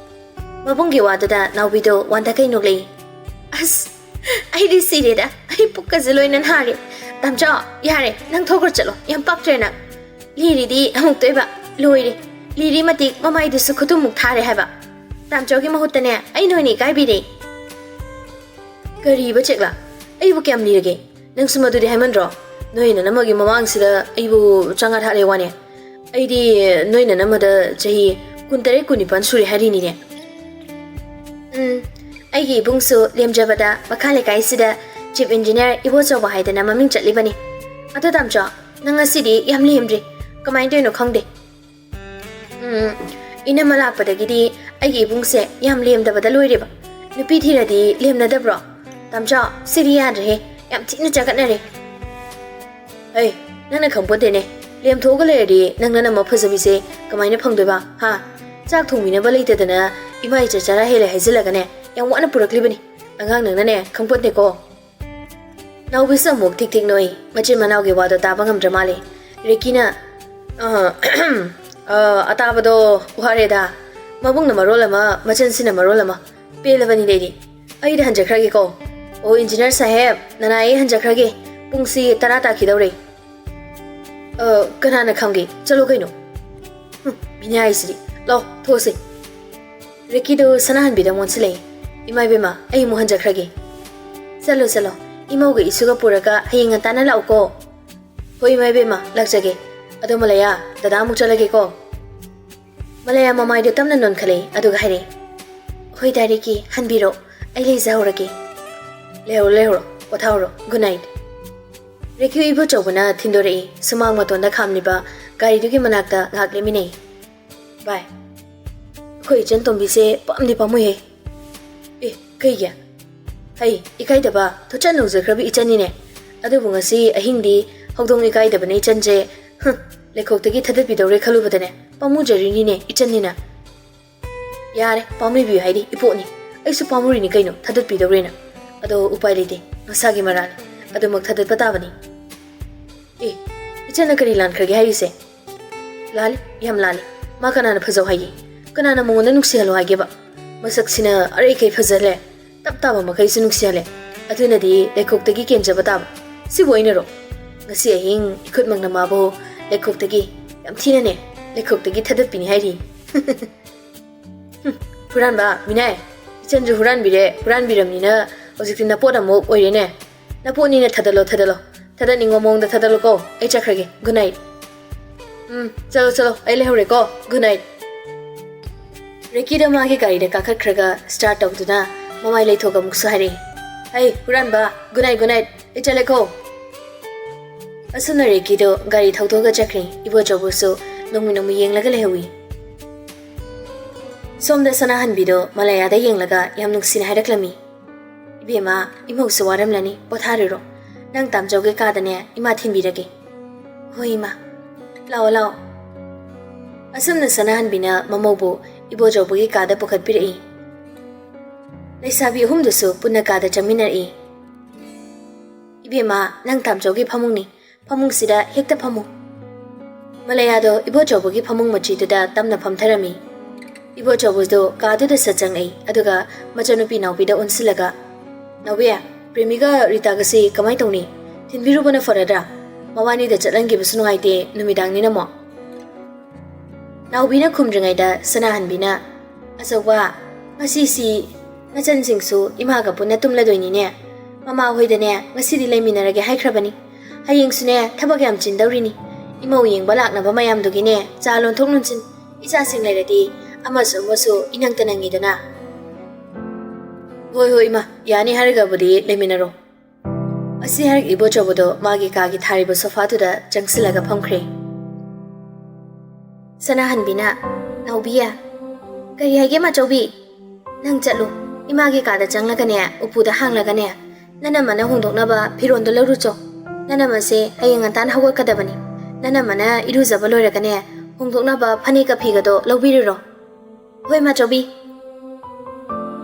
ꯃꯕꯨꯡꯒꯤ ꯋꯥꯗꯨꯗ ꯅꯥꯎꯕꯤꯗꯣ ꯋꯥꯟꯊꯈꯩ ꯅꯣꯛꯂꯛꯏ꯫ ꯑꯁ, ꯑꯩꯗꯤ ꯁꯤꯔꯦꯗ꯫ ꯑꯩ ꯄꯨꯛꯀꯁꯦ ꯂꯣꯏꯅ ꯅꯥꯔꯦ꯫ ꯇꯥꯝꯆꯧ, ꯌꯥꯔꯦ, ꯅꯪ ꯊꯣꯛꯈ꯭ꯔꯣ ꯆꯠꯂꯣ꯫ ꯌꯥꯝ ꯄꯛꯇ꯭ꯔꯦ ꯅꯪ꯫ ꯂꯤꯔꯤꯗꯤ ꯑꯃꯨꯛꯇꯣꯏꯕ꯫ ꯂꯣꯏꯔꯦ꯫ ꯂꯤꯔꯤ ꯃꯇꯤꯛ ꯃꯃꯥꯏꯗꯨꯁꯨ ꯈꯨꯇꯨꯝꯃꯨꯛ ꯊꯥꯔꯦ ꯍꯥꯏꯕ꯫ ꯇꯥꯝꯆꯧꯒꯤ ꯃꯍꯨꯠꯇꯅꯦ ꯑꯩꯅ ꯑꯣꯏꯅ ꯏꯀꯥꯏꯕꯤꯔꯦ꯫ ꯀꯔꯤꯕ ꯆꯦꯛꯂꯥ? ꯑꯩꯕꯨ ꯀꯌꯥꯝ ꯂꯤꯔꯒꯦ? ꯅꯪꯁꯨ ꯃꯗꯨꯗꯤ ꯍꯥꯏꯃꯟꯗ꯭ꯔꯣ? ꯅꯣꯏ ꯅꯅꯝꯃꯒꯤ ꯃꯃꯥꯡꯁꯤꯗ ꯑꯩꯕꯨ ꯆꯉꯥ ꯊꯥꯠꯂꯦ ꯋꯥꯅꯦ꯫ ꯑꯩꯗꯤ ꯅꯣꯏ ꯅꯅꯝꯃꯗ ꯆꯍꯤ ꯀꯨꯟꯇꯔꯦꯠ ꯀꯨꯟꯅꯤꯄꯥꯟ ꯁꯨꯔꯦ ꯍꯥꯏꯔꯤꯅꯤꯅꯦ꯫ ꯎꯝ, ꯑꯩꯒꯤ ꯏꯕꯨꯡꯁꯨ ꯂꯦꯝꯖꯕꯗ ꯃꯈꯥ ꯂꯩꯀꯥꯏꯁꯤꯗ ꯆꯤꯐ ꯏꯟꯖꯤꯅꯤꯌꯥꯔ ꯏꯕꯣꯆꯧꯕ ꯍꯥꯏꯗꯅ ꯃꯃꯤꯡ ꯆꯠꯂꯤꯕꯅꯤ꯫ ꯑꯗꯣ ꯇꯥꯝꯆꯧ, ꯅꯪ ꯉꯁꯤꯗꯤ ꯌꯥꯝ ꯂꯦꯝꯗ꯭ꯔꯤ꯫ ꯀꯃꯥꯏꯅ ꯇꯧꯔꯤꯅꯣ ꯈꯪꯗꯦ꯫ ꯎꯝ, ꯏꯅꯝꯃ ꯂꯥꯛꯄꯗꯒꯤꯗꯤ ꯑꯩꯒꯤ ꯏꯕꯨꯡꯁꯦ ꯌꯥꯝ ꯂꯦꯝꯗꯕꯗ ꯂꯣꯏꯔꯦꯕ꯫ ꯅꯨꯄꯤ ꯊꯤꯔꯗꯤ ꯂꯦꯝꯅꯗꯕ꯭ꯔꯣ? ꯇꯥꯝꯆꯧ, ꯁꯤꯗꯤ ꯌꯥꯗ꯭ꯔꯦꯍꯦ꯫ ꯌꯥꯝ ꯊꯤꯅ ꯆꯒꯠꯅꯔꯦ꯫ ꯍꯩ, ꯅꯪꯅ ꯈꯪꯄꯣꯟꯇꯦꯅꯦ꯫ ꯂꯦꯝꯊꯣꯛꯑꯒ ꯂꯩꯔꯗꯤ ꯅꯪꯅ ꯅꯝꯃ ꯐꯖꯕꯤꯁꯦ ꯀꯃꯥꯏꯅ ꯐꯪꯗꯣꯏꯕ, ꯍꯥ? ꯆꯥꯛ ꯊꯣꯡꯕꯤꯅꯕ ꯂꯩꯇꯗꯅ ꯏꯃꯥ ꯏꯆꯥ ꯆꯔꯥ ꯍꯦꯜꯂꯦ ꯍꯥꯏꯖꯤꯜꯂꯒꯅꯦ, ꯌꯥꯝ ꯋꯥꯅ ꯄꯨꯔꯛꯂꯤꯕꯅꯤ꯫ ꯑꯉꯥꯡ ꯅꯪꯅꯅꯦ ꯈꯪꯄꯣꯠꯇꯦꯀꯣ꯫ ꯅꯥꯎꯕꯤꯁꯨ ꯑꯃꯨꯛ ꯊꯤꯛ ꯊꯤꯛ ꯅꯣꯛꯏ꯫ ꯃꯆꯤꯟ ꯃꯅꯥꯎꯒꯤ ꯋꯥꯗꯣ ꯇꯥꯕ ꯉꯝꯗ꯭ꯔ ꯃꯥꯜꯂꯦ꯫ ꯔꯤꯀꯤꯅ, "ꯑ, ꯑ, ꯑꯇꯥꯕꯗꯣ ꯋꯥꯔꯦꯗ꯫ ꯃꯕꯨꯡꯅ ꯃꯔꯣꯜ ꯑꯃ, ꯃꯆꯤꯟꯁꯤꯅ ꯃꯔꯣꯜ ꯑꯃ꯫ ꯄꯦꯜꯂꯕꯅꯤꯗ ꯑꯩꯗꯤ꯫ ꯑꯩꯗꯤ ꯍꯟꯖꯈ꯭ꯔꯒꯦꯀꯣ꯫ ꯑꯣ, ꯏꯟꯖꯤꯅꯤꯌꯔ ꯁꯥꯍꯦꯕ, ꯅꯅꯥꯏ, ꯑꯩ ꯍꯟꯖꯈ꯭ꯔꯒꯦ꯫ ꯄꯨꯡꯁꯤ ꯇꯔꯥ ꯇꯥꯈꯤꯗꯧꯔꯦ꯫ ꯑ, ꯀꯅꯥꯅ ꯈꯪꯒꯦ? ꯆꯠꯂꯣ ꯀꯩꯅꯣ꯫ ꯍꯨꯝ, ꯃꯤꯅꯥꯏꯁꯤꯗꯤ꯫ ꯂꯥꯎ, ꯊꯣꯛꯑꯁꯤ꯫ ꯔꯤꯀꯤꯗꯣ ꯁꯅꯥꯍꯟꯕꯤꯗ ꯑꯣꯟꯁꯤꯜꯂꯛꯏ꯫ "ꯏꯃꯥ ꯏꯕꯦꯝꯃ, ꯑꯩ ꯑꯃꯨꯛ ꯍꯟꯖꯈ꯭ꯔꯒꯦ꯫" "ꯆꯠꯂꯣ, ꯆꯠꯂꯣ꯫ ꯏꯃꯧꯒ ꯏꯁꯨꯒ ꯄꯨꯔꯒ ꯍꯌꯦꯡ ꯉꯟꯇꯥꯅ ꯂꯥꯛꯎꯀꯣ꯫" "ꯍꯣꯏ, ꯏꯃꯥ ꯏꯕꯦꯝꯃ, ꯂꯥꯛꯆꯒꯦ꯫ ꯑꯗꯣ ꯃꯂꯌꯥ, ꯗꯗꯥ ꯑꯃꯨꯛ ꯆꯠꯂꯒꯦꯀꯣ꯫" ꯃꯂꯌꯥ ꯃꯃꯥꯏꯗꯣ ꯇꯞꯅ ꯅꯣꯟꯈꯠꯂꯛꯏ, ꯑꯗꯨꯒ ꯍꯥꯏꯔꯛꯏ, "ꯍꯣꯏ ꯗꯥ ꯔꯤꯀꯤ, ꯍꯟꯕꯤꯔꯣ꯫ ꯑꯩ ꯂꯩꯖꯍꯧꯔꯒꯦ꯫" "ꯂꯩꯍꯧꯔꯣ, ꯂꯩꯍꯧꯔꯣ꯫ ꯄꯣꯊꯥꯍꯧꯔꯣ꯫ Good night." ꯔꯤꯀꯤ ꯏꯕꯣꯆꯧꯕꯅ ꯊꯤꯟꯗꯣꯔꯛꯏ꯫ ꯁꯨꯃꯥꯡ ꯃꯇꯣꯟꯗ ꯈꯥꯝꯂꯤꯕ ꯒꯥꯔꯤꯗꯨꯒꯤ ꯃꯅꯥꯛꯇ ꯉꯥꯏꯍꯥꯛ ꯂꯦꯞꯃꯤꯟꯅꯩ꯫ "ꯚꯥꯏ, ꯑꯩꯈꯣꯏ ꯏꯆꯟ ꯇꯣꯝꯕꯤꯁꯦ ꯄꯥꯝꯗꯤ ꯄꯥꯝꯃꯨꯏꯍꯦ꯫" "ꯑꯦ, ꯀꯩꯒꯤ?" "ꯍꯩ, ꯏꯀꯥꯏꯗꯕ, ꯊꯨꯆꯟ ꯂꯧꯖꯈ꯭ꯔꯕ ꯏꯆꯟꯅꯤꯅꯦ꯫ ꯑꯗꯨꯕꯨ ꯉꯁꯤ ꯑꯍꯤꯡꯗꯤ ꯍꯧꯗꯣꯡ ꯏꯀꯥꯏꯗꯕꯅ ꯏꯆꯟꯁꯦ, ꯍꯨꯝ, ꯂꯩꯈꯣꯛꯇꯒꯤ ꯊꯥꯗꯠꯄꯤꯗꯧꯔꯦ ꯈꯜꯂꯨꯕꯗꯅꯦ ꯄꯥꯝꯃꯨꯖꯔꯤꯅꯤꯅꯦ ꯏꯆꯟꯅꯤꯅ꯫" "ꯌꯥꯔꯦ, ꯄꯥꯝꯃꯨꯕꯤꯌꯨ ꯍꯥꯏꯗꯤ ꯏꯄꯣꯛꯅꯤ꯫ ꯑꯩꯁꯨ ꯄꯥꯝꯃꯨꯔꯤꯅꯤ ꯀꯩꯅꯣ, ꯊꯥꯗꯠꯄꯤꯗꯧꯔꯦꯅ꯫ ꯑꯗꯣ ꯎꯄꯥꯏ ꯂꯩꯇꯦ, ꯃꯁꯥꯒꯤ ꯃꯔꯥꯜꯅꯤ꯫ ꯑꯗꯨꯃꯛ ꯊꯥꯗꯠꯄ ꯇꯥꯕꯅꯤ꯫" "ꯑꯦ, ꯏꯆꯟꯅ ꯀꯔꯤ ꯂꯥꯟꯈ꯭ꯔꯒꯦ ꯍꯥꯏꯔꯤꯁꯦ?" "ꯂꯥꯜꯂꯤ, ꯌꯥꯝ ꯂꯥꯜꯂꯤ꯫ ꯃꯥ ꯀꯅꯥꯅ ꯐꯖꯧ ꯍꯥꯏꯒꯦ? ꯀꯅꯥꯅ ꯃꯉꯣꯟꯗ ꯅꯨꯡꯁꯤꯍꯜꯂꯣ ꯍꯥꯏꯒꯦꯕ? ꯃꯁꯛꯁꯤꯅ ꯑꯔꯩꯈꯩ ꯐꯖꯍꯜꯂꯦ, ꯇꯞ ꯇꯥꯕ ꯃꯈꯩꯁꯨ ꯅꯨꯡꯁꯤꯍꯜꯂꯦ꯫ ꯑꯗꯨꯅꯗꯤ ꯂꯩꯈꯣꯛꯇꯒꯤ ꯀꯦꯟꯖꯕ ꯇꯥꯕ꯫ ꯁꯤꯕꯨ ꯑꯩꯅꯔꯣ? ꯉꯁꯤ ꯑꯍꯤꯡ ꯏꯈꯨꯠꯃꯛꯅ ꯃꯥꯕꯨ ꯂꯩꯈꯣꯛꯇꯒꯤ, ꯌꯥꯝ ꯊꯤꯅꯅꯦ, ꯂꯩꯈꯣꯛꯇꯒꯤ ꯊꯥꯗꯠꯄꯤꯅꯤ ꯍꯥꯏꯔꯤ꯫" "ꯍꯨꯝ, ꯍꯨꯔꯥꯟꯕ, ꯃꯤꯅꯥꯏ, ꯏꯆꯟꯁꯨ ꯍꯨꯔꯥꯟꯕꯤꯔꯦ, ꯍꯨꯔꯥꯟꯕꯤꯔꯝꯅꯤꯅ ꯍꯧꯖꯤꯛꯇꯤ ꯅꯄꯣꯠ ꯑꯃꯨꯛ ꯑꯣꯏꯔꯦꯅꯦ꯫ ꯅꯄꯣꯠꯅꯤꯅ ꯊꯥꯗꯠꯂꯣ, ꯊꯥꯗꯠꯂꯣ꯫ ꯊꯥꯗꯠꯅꯤꯡꯕ ꯃꯑꯣꯡꯗ ꯊꯥꯗꯠꯂꯣꯀꯣ꯫ ꯑꯩ ꯆꯠꯈ꯭ꯔꯒꯦ꯫ Good night." "ꯎꯝ, ꯆꯠꯂꯣ, ꯆꯠꯂꯣ, ꯑꯩ ꯂꯩꯍꯧꯔꯦꯀꯣ꯫ Good night." ꯔꯤꯀꯤꯗ ꯃꯥꯒꯤ ꯒꯥꯔꯤꯗ ꯀꯥꯈꯠꯈ꯭ꯔꯒ ꯁ꯭ꯇꯥꯔꯠ ꯇꯧꯗꯨꯅ ꯃꯃꯥꯏ ꯂꯩꯊꯣꯛ ꯑꯃꯨꯛꯁꯨ ꯍꯥꯏꯔꯛꯏ, "ꯍꯩ, ꯍꯨꯔꯥꯟꯕ, ꯒꯨꯗ ꯅꯥꯏꯠ, ꯒꯨꯗ ꯅꯥꯏꯠ, ꯑꯩ ꯆꯠꯂꯦꯀꯣ꯫" ꯑꯁꯨꯝꯅ ꯔꯤꯀꯤꯗꯣ ꯒꯥꯔꯤ ꯊꯧꯗꯣꯛꯑꯒ ꯆꯠꯈ꯭ꯔꯦ꯫ ꯏꯕꯣꯆꯧꯕꯨꯁꯨ ꯅꯣꯡꯃ ꯅꯣꯡꯃ ꯌꯦꯡꯂꯒ ꯂꯩꯍꯧꯏ꯫ ꯁꯣꯝꯗ ꯁꯅꯥꯍꯟꯕꯤꯗꯣ ꯃꯂꯌꯥꯗ ꯌꯦꯡꯂꯒ ꯌꯥꯝ ꯅꯨꯡꯁꯤꯅ ꯍꯥꯏꯔꯛꯂꯝꯃꯤ, "ꯏꯕꯦꯝꯃ, ꯏꯃꯧꯁꯨ ꯋꯥꯔꯝꯂꯅꯤ, ꯄꯣꯊꯥꯔꯨꯔꯣ꯫ ꯅꯪ ꯇꯥꯝꯆꯧꯒꯤ ꯀꯥꯗꯅꯦ ꯏꯃꯥ ꯊꯤꯟꯕꯤꯔꯒꯦ꯫" "ꯍꯣꯏ, ꯏꯃꯥ꯫" "ꯂꯥꯛꯑꯣ, ꯂꯥꯛꯑꯣ꯫" ꯑꯁꯨꯝꯅ ꯁꯅꯥꯍꯟꯕꯤꯅ ꯃꯃꯧꯕꯨ ꯏꯕꯣꯆꯧꯕꯒꯤ ꯀꯥꯗ ꯄꯨꯈꯠꯄꯤꯔꯛꯏ꯫ ꯂꯩꯁꯥꯕꯤ ꯑꯍꯨꯝꯗꯨꯁꯨ ꯄꯨꯟꯅ ꯀꯥꯗ ꯆꯪꯃꯤꯟꯅꯔꯛꯏ꯫ "ꯏꯕꯦꯝꯃ, ꯅꯪ ꯇꯥꯝꯆꯧꯒꯤ ꯐꯃꯨꯡꯅꯤ꯫ ꯐꯃꯨꯡꯁꯤꯗ ꯍꯦꯛꯇ ꯐꯝꯃꯨ꯫" ꯃꯂꯌꯥꯗꯣ ꯏꯕꯣꯆꯧꯕꯒꯤ ꯐꯃꯨꯡ ꯃꯆꯤꯗꯨꯗ ꯇꯝꯅ ꯐꯝꯊꯔꯝꯃꯤ꯫ ꯏꯕꯣꯆꯧꯕꯗꯣ ꯀꯥꯗꯨꯗ ꯁꯠ ꯆꯪꯉꯛꯏ, ꯑꯗꯨꯒ ꯃꯆꯟꯅꯨꯄꯤ ꯅꯥꯎꯕꯤꯗ ꯑꯣꯟꯁꯤꯜꯂꯒ, "ꯅꯥꯎꯕꯤ, ꯄ꯭ꯔꯦꯃꯤꯒ ꯔꯤꯇꯥꯒꯁꯤ ꯀꯃꯥꯏ ꯇꯧꯅꯤ? ꯊꯤꯟꯕꯤꯔꯨꯕꯅ ꯐꯔꯗ꯭ꯔꯥ? ꯃꯕꯥꯅꯤꯗ ꯆꯠꯍꯟꯈꯤꯕꯁꯨ ꯅꯨꯡꯉꯥꯏꯇꯦ, ꯅꯨꯃꯤꯗꯥꯡꯅꯤꯅ ꯑꯃꯨꯛ꯫" ꯅꯥꯎꯕꯤꯅ ꯈꯨꯝꯗ꯭ꯔꯤꯉꯩꯗ ꯁꯅꯥꯍꯟꯕꯤꯅ, "ꯑꯆꯧꯕ, ꯉꯁꯤꯁꯤ ꯅꯆꯟꯁꯤꯡꯁꯨ ꯏꯃꯥꯒ ꯄꯨꯟꯅ ꯇꯨꯝꯂꯗꯣꯏꯅꯤꯅꯦ꯫ ꯃꯃꯥ ꯍꯣꯏꯗꯅꯦ ꯉꯁꯤꯗꯤ ꯂꯩꯃꯤꯟꯅꯔꯒꯦ ꯍꯥꯏꯈ꯭ꯔꯕꯅꯤ꯫ ꯍꯌꯦꯡꯁꯨꯅꯦ ꯊꯕꯛ ꯌꯥꯝ ꯆꯤꯟꯗꯧꯔꯤꯅꯤ꯫ ꯏꯃꯧ ꯌꯦꯡꯕ ꯂꯥꯛꯅꯕ ꯃꯌꯥꯝꯗꯨꯒꯤꯅꯦ ꯆꯥ ꯂꯣꯟꯊꯣꯛ ꯂꯣꯟꯁꯤꯟ꯫ ꯏꯆꯥꯁꯤꯡ ꯂꯩꯔꯗꯤ ꯑꯃꯁꯨ ꯑꯃꯁꯨ ꯏꯅꯪꯇ ꯅꯪꯉꯤꯗꯅ꯫" "ꯍꯣꯏ, ꯍꯣꯏ, ꯏꯃꯥ, ꯌꯥꯅꯤ ꯍꯥꯏꯔꯒꯕꯨꯗꯤ ꯂꯩꯃꯤꯟꯅꯔꯣ꯫" ꯑꯁꯤ ꯍꯥꯏꯔꯒ ꯏꯕꯣꯆꯧꯕꯗꯣ ꯃꯥꯒꯤ ꯀꯥꯒꯤ ꯊꯥꯔꯤꯕ ꯁꯣꯐꯥꯗꯨꯗ ꯆꯪꯁꯤꯜꯂꯒ ꯐꯝꯈ꯭ꯔꯦ꯫ ꯁꯅꯥꯍꯟꯕꯤꯅ, "ꯅꯥꯎꯕꯤ, ꯀꯔꯤ ꯍꯥꯏꯒꯦ ꯃꯥꯆꯧꯕꯤ? ꯅꯪ ꯆꯠꯂꯨ, ꯏꯃꯥꯒꯤ ꯀꯥꯗ ꯆꯪꯂꯒꯅꯦ, ꯎꯄꯨꯗ ꯍꯥꯡꯂꯒꯅꯦ, ꯅꯅꯝꯃꯅ ꯍꯣꯡꯗꯣꯛꯅꯕ ꯐꯤꯔꯣꯟꯗꯣ ꯂꯧꯔꯨꯆꯣ꯫ ꯅꯅꯝꯃꯁꯦ ꯍꯌꯦꯡ ꯉꯟꯇꯥꯅ ꯍꯧꯒꯠꯀꯗꯕꯅꯤ꯫ ꯅꯅꯝꯃꯅ ꯏꯔꯨꯖꯕ ꯂꯣꯏꯔꯒꯅꯦ, ꯍꯣꯡꯗꯣꯛꯅꯕ ꯐꯅꯦꯛꯀ ꯐꯤꯒꯗꯣ ꯂꯧꯕꯤꯔꯨꯔꯣ꯫" "ꯍꯣꯏ, ꯃꯥꯆꯧꯕꯤ꯫"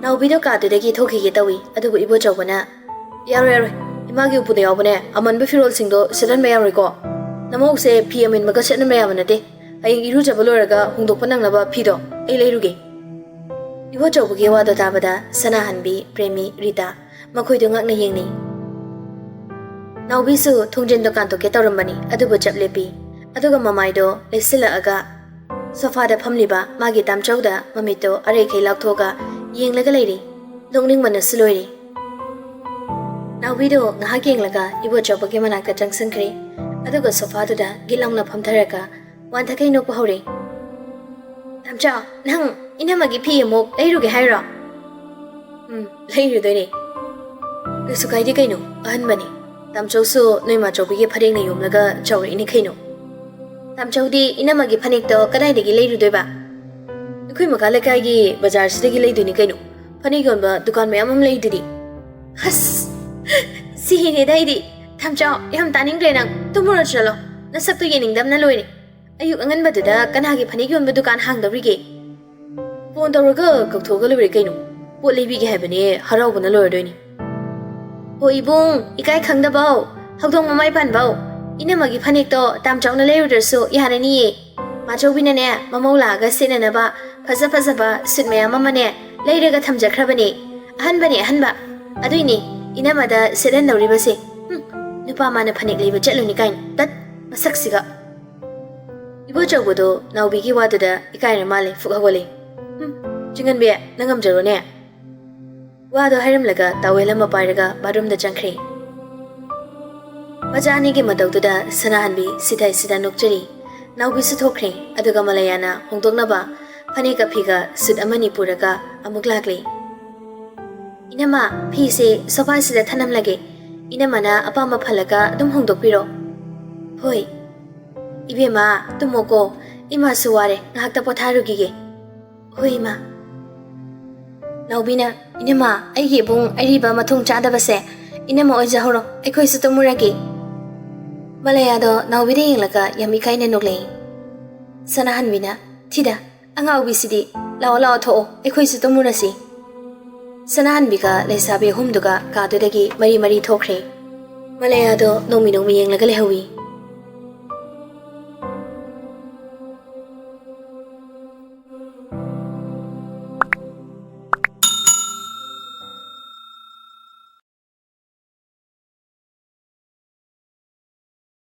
ꯅꯥꯎꯕꯤꯗꯣ ꯀꯥꯗꯨꯗꯒꯤ ꯊꯣꯛꯈꯤꯒꯦ ꯇꯧꯏ, ꯑꯗꯨꯕꯨ ꯏꯕꯣꯆꯧꯕꯅ, "ꯌꯥꯔꯣꯏ, ꯌꯥꯔꯣꯏ꯫ ꯏꯃꯥꯒꯤ ꯎꯄꯨꯗ ꯌꯥꯎꯕꯅꯦ, ꯑꯃꯟꯕ ꯐꯤꯔꯣꯜꯁꯤꯡꯗꯣ ꯁꯦꯠꯍꯟꯕ ꯌꯥꯔꯣꯏꯀꯣ꯫ ꯅꯃꯧꯁꯦ ꯐꯤ ꯑꯃꯤꯟꯕꯒ ꯁꯦꯠꯍꯟꯕ ꯌꯥꯕ ꯅꯠꯇꯦ꯫ ꯍꯌꯦꯡ ꯏꯔꯨꯖꯕ ꯂꯣꯏꯔꯒ ꯍꯣꯡꯗꯣꯛꯄ ꯅꯪꯅꯕ ꯐꯤꯗꯣ ꯑꯩ ꯂꯩꯔꯨꯒꯦ꯫" ꯏꯕꯣꯆꯧꯕꯒꯤ ꯋꯥꯗꯣ ꯇꯥꯕꯗ ꯁꯅꯥꯍꯟꯕꯤ, ꯄ꯭ꯔꯦꯃꯤ, ꯔꯤꯇꯥ ꯃꯈꯣꯏꯗꯣ ꯉꯛꯅ ꯌꯦꯡꯅꯩ꯫ ꯅꯥꯎꯕꯤꯁꯨ ꯊꯣꯡꯖꯤꯟꯗꯣ ꯀꯥꯟꯊꯣꯛꯀꯦ ꯇꯧꯔꯝꯕꯅꯤ, ꯑꯗꯨꯕꯨ ꯆꯞ ꯂꯦꯞꯄꯤ꯫ ꯑꯗꯨꯒ ꯃꯃꯥꯏꯗꯣ ꯂꯩꯁꯤꯜꯂꯛꯑꯒ ꯁꯣꯐꯥꯗ ꯐꯝꯂꯤꯕ ꯃꯥꯒꯤ ꯇꯥꯝꯆꯧꯗ ꯃꯃꯤꯠꯇꯣ ꯑꯔꯩꯈꯩ ꯂꯥꯎꯊꯣꯛꯑꯒ ꯌꯦꯡꯂꯒ ꯂꯩꯔꯤ꯫ ꯅꯣꯛꯅꯤꯡꯕꯅꯁꯨ ꯂꯣꯏꯔꯦ꯫ ꯅꯥꯎꯕꯤꯗꯣ ꯉꯥꯏꯍꯥꯛ ꯌꯦꯡꯂꯒ ꯏꯕꯣꯆꯧꯕꯒꯤ ꯃꯅꯥꯛꯇ ꯆꯪꯁꯤꯟꯈ꯭ꯔꯦ꯫ ꯑꯗꯨꯒ ꯁꯣꯐꯥꯗꯨꯗ ꯒꯤꯠ ꯂꯥꯎꯅ ꯐꯝꯊꯔꯒ ꯋꯥꯟꯊꯈꯩ ꯅꯣꯛꯄ ꯍꯧꯔꯦ꯫ "ꯇꯥꯝꯆꯧ, ꯅꯪ ꯏꯅꯝꯃꯒꯤ ꯐꯤ ꯑꯃꯨꯛ ꯂꯩꯔꯨꯒꯦ ꯍꯥꯏꯔꯣ?" "ꯎꯝ, ꯂꯩꯔꯨꯗꯣꯏꯅꯦ꯫" "ꯀꯩꯁꯨ ꯀꯥꯏꯗꯦ ꯀꯩꯅꯣ, ꯑꯍꯟꯕꯅꯤ꯫ ꯇꯥꯝꯆꯧꯁꯨ ꯅꯣꯏ ꯃꯥꯆꯧꯕꯤꯒꯤ ꯐꯅꯦꯛꯅ ꯌꯣꯝꯂꯒ ꯆꯥꯎꯔꯛꯏꯅꯤ ꯀꯩꯅꯣ꯫" "ꯇꯥꯝꯆꯧꯗꯤ ꯏꯅꯝꯃꯒꯤ ꯐꯅꯦꯛꯇꯣ ꯀꯗꯥꯏꯗꯒꯤ ꯂꯩꯔꯨꯗꯣꯏꯕ?" "ꯑꯩꯈꯣꯏ ꯃꯈꯥ ꯂꯩꯀꯥꯏꯒꯤ ꯕꯖꯥꯔꯁꯤꯗꯒꯤ ꯂꯩꯗꯣꯏꯅꯤ ꯀꯩꯅꯣ꯫ ꯐꯅꯦꯛ ꯌꯣꯟꯕ ꯗꯨꯀꯥꯟ ꯃꯌꯥꯝ ꯑꯃ ꯂꯩꯗꯨꯗꯤ꯫" "ꯑꯁ, ꯁꯤꯔꯦꯗ ꯑꯩꯗꯤ꯫ ꯇꯥꯝꯆꯧ, ꯌꯥꯝ ꯇꯥꯅꯤꯡꯗ꯭ꯔꯦ ꯅꯪ꯫ ꯇꯨꯝꯃꯨꯔꯣ ꯆꯠꯂꯣ꯫" ꯅꯁꯛꯇꯣ ꯌꯦꯡꯅꯤꯡꯗꯕꯅ ꯂꯣꯏꯔꯦ꯫ ꯑꯌꯨꯛ ꯑꯉꯟꯕꯗꯨꯗ ꯀꯅꯥꯒꯤ ꯐꯅꯦꯛ ꯌꯣꯟꯕ ꯗꯨꯀꯥꯟ ꯍꯥꯡꯗꯧꯔꯤꯒꯦ? ꯐꯣꯟ ꯇꯧꯔꯒ ꯀꯧꯊꯣꯛꯑꯒ ꯂꯣꯏꯔꯦ ꯀꯩꯅꯣ꯫ ꯄꯣꯠ ꯂꯩꯕꯤꯒꯦ ꯍꯥꯏꯕꯅꯦ, ꯍꯔꯥꯎꯕꯅ ꯂꯣꯏꯔꯗꯣꯏꯅꯤ꯫ ꯍꯣ ꯏꯕꯨꯡ, ꯏꯀꯥꯏ ꯈꯪꯗꯕꯧ, ꯍꯧꯗꯣꯡ ꯃꯃꯥꯏ ꯄꯥꯟꯕꯧ, ꯏꯅꯝꯃꯒꯤ ꯐꯅꯦꯛꯇꯣ ꯇꯥꯝ ꯆꯥꯎꯅ ꯂꯩꯔꯨꯗ꯭ꯔꯁꯨ ꯌꯥꯔꯅꯤꯌꯦ꯫ ꯃꯥꯆꯧꯕꯤꯅꯅꯦ, ꯃꯃꯧ ꯂꯥꯛꯑꯒ ꯁꯦꯠꯅꯅꯕ ꯐꯖ ꯐꯖꯕ ꯁꯨꯠ ꯃꯌꯥꯝ ꯑꯃꯅꯦ ꯂꯩꯔꯒ ꯊꯝꯖꯈ꯭ꯔꯕꯅꯦ꯫ ꯑꯍꯟꯕꯅꯦ, ꯑꯍꯟꯕ꯫ ꯑꯗꯨꯏꯅꯦ ꯏꯅꯝꯃꯗ ꯁꯦꯠꯍꯟꯗꯧꯔꯤꯕꯁꯦ꯫ ꯍꯨꯝ, ꯅꯨꯄꯥ ꯃꯥꯅ ꯐꯅꯦꯛ ꯂꯩꯕ ꯆꯠꯂꯨꯅꯤ ꯀꯥꯏꯅ꯫ ꯇꯠ, ꯃꯁꯛꯁꯤꯒ꯫ ꯏꯕꯣꯆꯧꯕꯗꯣ ꯅꯥꯎꯕꯤꯒꯤ ꯋꯥꯗꯨꯗ ꯏꯀꯥꯏꯔ ꯃꯥꯜꯂꯦ, ꯐꯨꯛ ꯍꯧꯒꯠꯂꯦ꯫ ꯍꯨꯝ, ꯆꯤꯡꯍꯟꯕꯤ, ꯅꯪ ꯉꯝꯖꯔꯣꯅꯦ꯫ ꯋꯥꯗꯣ ꯍꯥꯏꯔꯝꯂꯒ ꯇꯥꯋꯦꯜ ꯑꯃ ꯄꯥꯏꯔꯒ ꯕꯥꯠꯔꯨꯝꯗ ꯆꯪꯈ꯭ꯔꯦ꯫ ꯃꯆꯥ ꯑꯅꯤꯒꯤ ꯃꯇꯧꯗꯨꯗ ꯁꯅꯥꯍꯟꯕꯤ ꯁꯤꯗꯥ ꯁꯤꯗꯥ ꯅꯣꯛꯆꯔꯤ꯫ ꯅꯥꯎꯕꯤꯁꯨ ꯊꯣꯛꯈ꯭ꯔꯦ, ꯑꯗꯨꯒ ꯃꯂꯌꯥꯅ ꯍꯣꯡꯗꯣꯛꯅꯕ ꯐꯅꯦꯛꯀ ꯐꯤꯒ ꯁꯨꯠ ꯑꯃꯅꯤ ꯄꯨꯔꯒ ꯑꯃꯨꯛ ꯂꯥꯛꯂꯦ꯫ "ꯏꯅꯝꯃ, ꯐꯤꯁꯦ ꯁꯣꯐꯥꯁꯤꯗ ꯊꯅꯝꯂꯒꯦ꯫ ꯏꯅꯝꯃꯅ ꯑꯄꯥꯝꯕ ꯐꯜꯂꯒ ꯑꯗꯨꯝ ꯍꯣꯡꯗꯣꯛꯄꯤꯔꯣ꯫" "ꯍꯣꯏ꯫" "ꯏꯕꯦꯝꯃ, ꯇꯨꯝꯃꯣꯀꯣ꯫ ꯏꯃꯥꯁꯨ ꯋꯥꯔꯦ, ꯉꯥꯏꯍꯥꯛꯇ ꯄꯣꯊꯥꯔꯨꯈꯤꯒꯦ꯫" "ꯍꯣꯏ, ꯏꯃꯥ꯫" ꯅꯥꯎꯕꯤꯅ, "ꯏꯅꯝꯃ, ꯑꯩꯒꯤ ꯏꯕꯨꯡ ꯑꯔꯤꯕ ꯃꯊꯣꯡ ꯆꯥꯗꯕꯁꯦ ꯏꯅꯝꯃ ꯑꯣꯏꯖꯍꯧꯔꯣ, ꯑꯩꯈꯣꯏꯁꯨ ꯇꯨꯝꯃꯨꯔꯒꯦ꯫" ꯃꯂꯌꯥꯗꯣ ꯅꯥꯎꯕꯤꯗ ꯌꯦꯡꯂꯒ ꯌꯥꯝ ꯏꯀꯥꯏꯅ ꯅꯣꯛꯂꯛꯏ꯫ ꯁꯅꯥꯍꯟꯕꯤꯅ, "ꯊꯤꯗ, ꯑꯉꯥꯎꯕꯤꯁꯤꯗꯤ, ꯂꯥꯛꯑꯣ, ꯂꯥꯛꯑꯣ, ꯊꯣꯛꯑꯣ, ꯑꯩꯈꯣꯏꯁꯨ ꯇꯨꯝꯃꯨꯔꯁꯤ꯫" ꯁꯅꯥꯍꯟꯕꯤꯒ ꯂꯩꯁꯥꯕꯤ ꯑꯍꯨꯝꯗꯨꯒ ꯀꯥꯗꯨꯗꯒꯤ ꯃꯔꯤ ꯃꯔꯤ ꯊꯣꯛꯈ꯭ꯔꯦ꯫ ꯃꯂꯌꯥꯗꯣ ꯅꯣꯡꯃꯤ ꯅꯣꯡꯃꯤ ꯌꯦꯡꯂꯒ ꯂꯩꯍꯧꯏ꯫